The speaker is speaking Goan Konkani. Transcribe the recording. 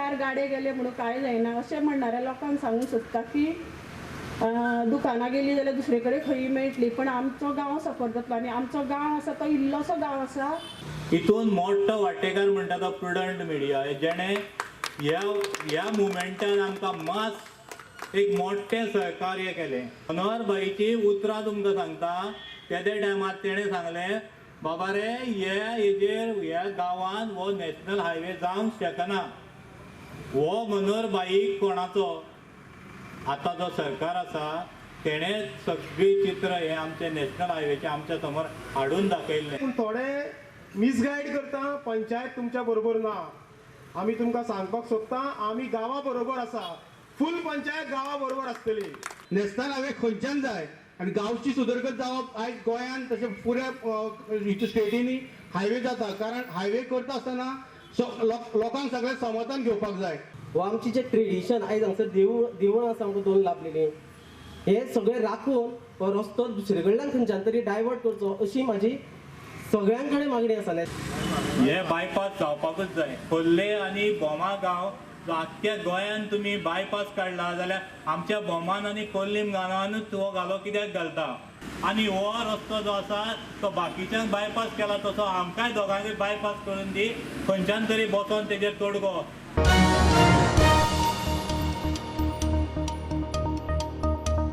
चार गाडे गेले म्हणून कांय जायना अशें म्हणणाऱ्या लोकांक सांगूंक सोदता की दुकानां गेली जाल्यार दुसरे कडेन खंय मेळटली, पण आमचो गांव सफर जातलो आनी आमचो गांव आसा तो इल्लोसो गांव आसा. हितून मोठो वांटेकार म्हणटा तो प्रुडंट मिडिया, जेणे ह्या मुवमेंटान आमकां मास एक मोठें सहकार्य केलें. मनोहर भाईची उतरां तुमकां सांगता, तेदे टायमार तेणें सांगलें, बाबा रे हे हेजेर ह्या गांवान हो नॅशनल हायवे जावंक शकना. हो मनोहर भाई कोणाचो, आतां जो सरकार आसा तेणें सगळीं चित्र हे आमचे नॅशनल हायवेचे आमच्या समोर हाडून दाखयल्लें. पूण थोडे मिसगायड करता, पंचायत तुमच्या बरोबर ना. आमी तुमकां सांगपाक सोदता, आमी गांवा बरोबर आसा, फूल पंचायत गांवा बरोबर आसतली. नॅशनल हायवे खंयच्यान जाय आनी गांवची सुदरगत जावप आयज गोंयान तशें पुऱ्या स्टेटींनी हायवे जाता, कारण हायवे करता आसतना लोकांक सगळें समाधान घेवपाक जाय. हो आमची जे ट्रेडिशन आयज हांगसर देवळां आसा आमकां दोन लाभलेलीं, हे सगळें राखून हो रस्तो दुसरे कडल्यान खंयच्यान तरी डायवर्ट करचो अशी म्हाजी सगळ्यां कडेन मागणी आसा. हे बायपास जावपाकूच जाय. खोर्ले आनी भोमा गांव जो आख्ख्या गोंयान तुमी बायपास काडला जाल्यार आमच्या भोमान आनी खोर्लीम गांवानूच हो घालो कित्याक घालता? आनी हो रस्तो जो आसा तो बाकीच्यांक बायपास केला तसो आमकांय दोगांकय बायपास करून दी, खंयच्यान तरी बसोन तेजेर तोडगो.